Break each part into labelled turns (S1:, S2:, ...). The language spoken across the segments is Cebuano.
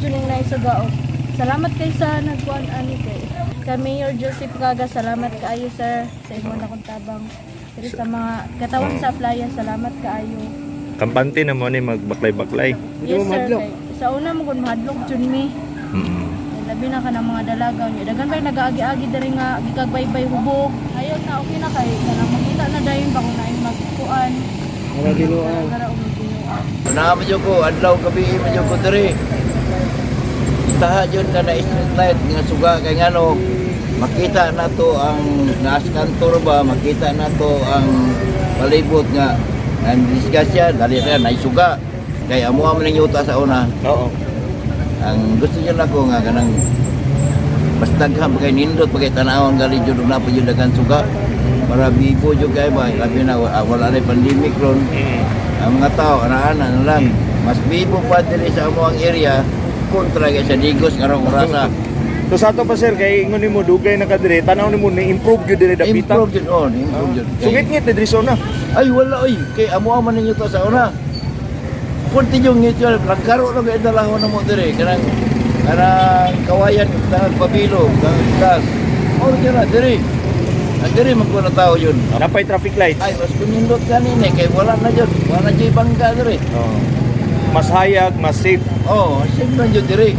S1: jud ning naay suga og salamat kay sa nagkuan ani kay Mayor Joseph Cagas. Salamat kaayo, sir, sa imo na kong tabang. Pero sa mga katawan sa playa, salamat kaayo.
S2: Kampante na mo ni magbaklay-baklay.
S1: Yes, sir, kay sa una mo kun mahadlok jud mi. Labi na ka ng mga dalaga niya. Daghan pa nagaagi-agi diri nga gikag baybay hubog. Ayaw na, okay na kay kanang makita na dayon ba kung naay magkuan.
S3: Mga binuang.
S1: Gara og binuang.
S4: Naa man jud ko, adlaw gabi man jud ko diri. Taha jud ka na street light nga suga kay ngano makita nato ang naas kantor ba, makita nato ang palibot nga ang disgrasya dali ra nay suga kay amo man ning yuta sa una. Ang gusto niya nako nga kanang mas daghan pa kay nindot pa kay tanawon gali jud na pa jud daghan suga para bibo jud kay ba, labi na wala na pandemic ron. Ang mga tao ana-ana na lang, mas bibo pa diri sa amo ang area kontra kay sa Digos karong orasa.
S2: So sa ato pa, sir, kay ingon nimo dugay na ka diri, tanaw nimo ni improve gyud diri dapita.
S4: Improve jud on, improve jud.
S2: So ngit-ngit ni diri sa una.
S4: Ay, wala oy, kay amo man ninyo to sa una. Kunti yung ngitual nagkaro na kay dalahon na mo diri kanang kanang kawayan, kanang pabilo, kanang gas mo na diri. Ang diri man ko na tao yun.
S2: Napay traffic lights.
S4: Ay, mas kunindot kanina kay wala na jud, wala na jud bangga diri.
S2: Oo. Mas hayag, mas safe.
S4: Oh, siyempre jud diri.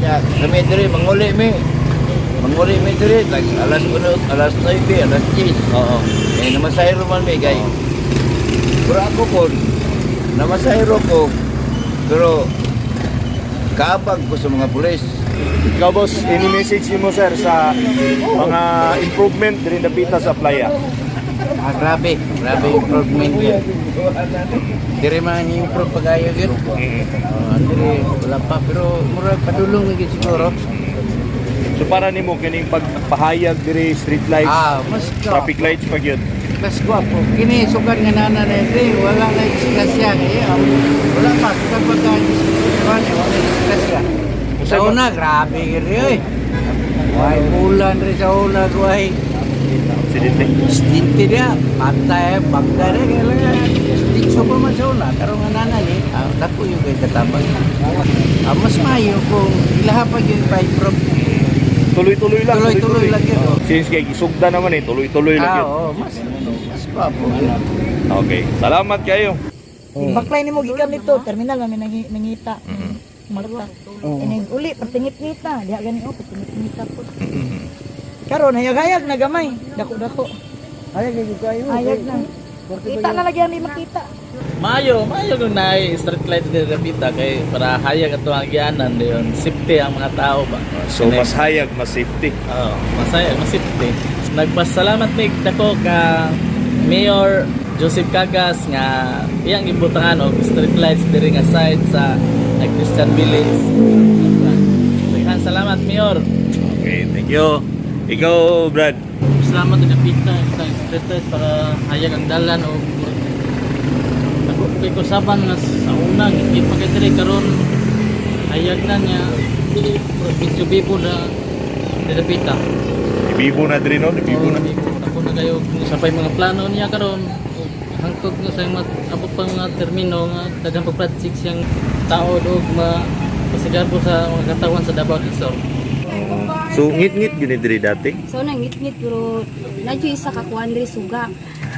S4: Ya, kami diri manguli mi. Manguli mi diri tag alas 1, alas 9, alas 10. Eh, namasayro man mi kay. Pero ako po, namasayro ko, pero kaabag ko sa mga pulis.
S2: Ikaw, boss, any message nimo, sir, sa mga improvement diri dapita sa playa?
S5: Ah, grabe. Grabe improvement yun. Dire man improve pagayo yun. Ah, dire wala pa pero murag padulong na gyud siguro.
S2: So para nimo kining pagpahayag diri, street lights,
S5: Ah, mas
S2: traffic lights pa gyud.
S5: Mas gwapo. Kini sukad nga nana na dire wala na disgrasya kay wala pa sukad pa ka wala wala disgrasya. Sa una grabe gyud oy. Way bulan rin sa una, way.
S2: Aksidente.
S5: Aksidente dia, patay, bangga dia, kailangan. Ditso pa man sa una, karon nga nana ni, ah, dako yung kay katabang. Ah, mas maayo kung ilaha pa yung pa-improve.
S2: Tuloy-tuloy lang.
S5: Tuloy-tuloy lang yun, oh.
S2: Since kay gisugda naman eh, tuloy-tuloy lang
S5: Ah,
S2: yun.
S5: oo, mas mas gwapo yun.
S2: Okay. Salamat kayo.
S6: Baklay nimo gikan nito, terminal man nangita. Marta. Inig uli patingit-ngita, diha gani oh patingit-ngita po. Karon hayag-hayag na gamay, dako-dako.
S3: Hayag na kayo.
S6: Hayag na. Kita na lagi ang di makita.
S7: Maayo, maayo kung naay street lights diri dapita kay para hayag ato ang gianan dayon, safety ang mga tao ba.
S2: So mas hayag, mas safety.
S7: Oo, masaya, mas safety. Nagpasalamat mig dako ka Mayor Joseph Cagas nga iyang gibutangan og street lights diri nga side sa Christian Village. Daghan salamat, Mayor.
S2: Okay, thank you. Ikaw, Brad.
S7: Salamat sa dapita sa street lights para hayag ang dalan og ako kay kusaban nga sa una ngiti pa kay diri, karon hayag na niya, medyo bibo na dapita.
S2: Ibibo na diri no, ibibo na.
S7: Ako na kayo sa pay mga plano niya karon ug hangtod nga sa mga abot pa mga termino nga daghang pag project siyang tao og ma pasigarbo sa mga katawan sa Davao del Sur.
S2: So ngit-ngit gyud ni diri dati.
S8: So nangitngit pero nadyo isa ka kuan diri suga.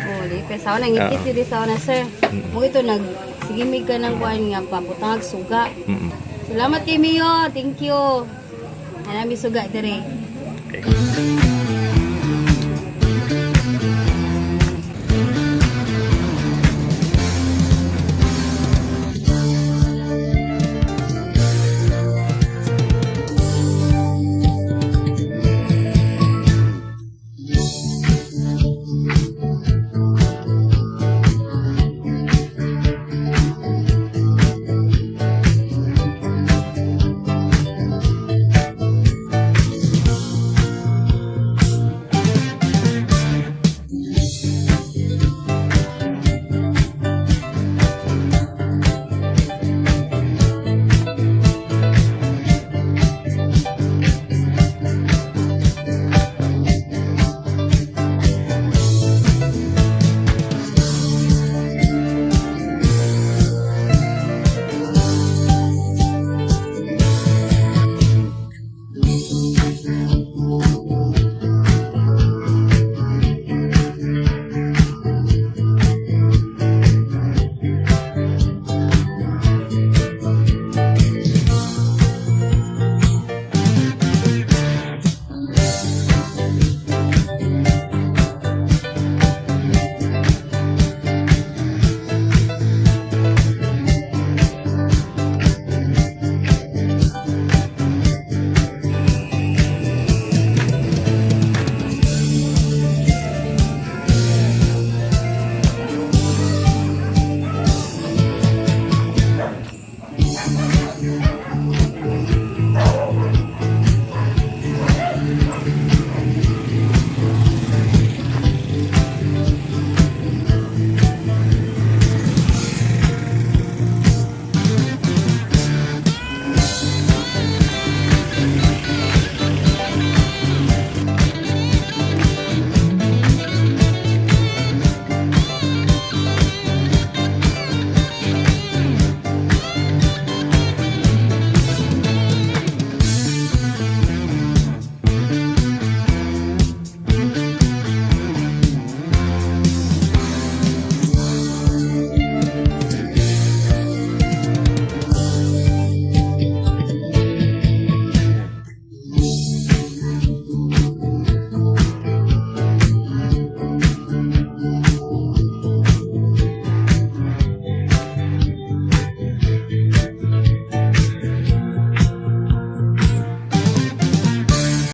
S8: Oh, di pa sa nangitngit diri sa una, sir. Mo ito nag sige mig ka ng kuan nga pabutang suga. Salamat kay Mayor. Thank you. Hanami suga diri.
S2: Okay.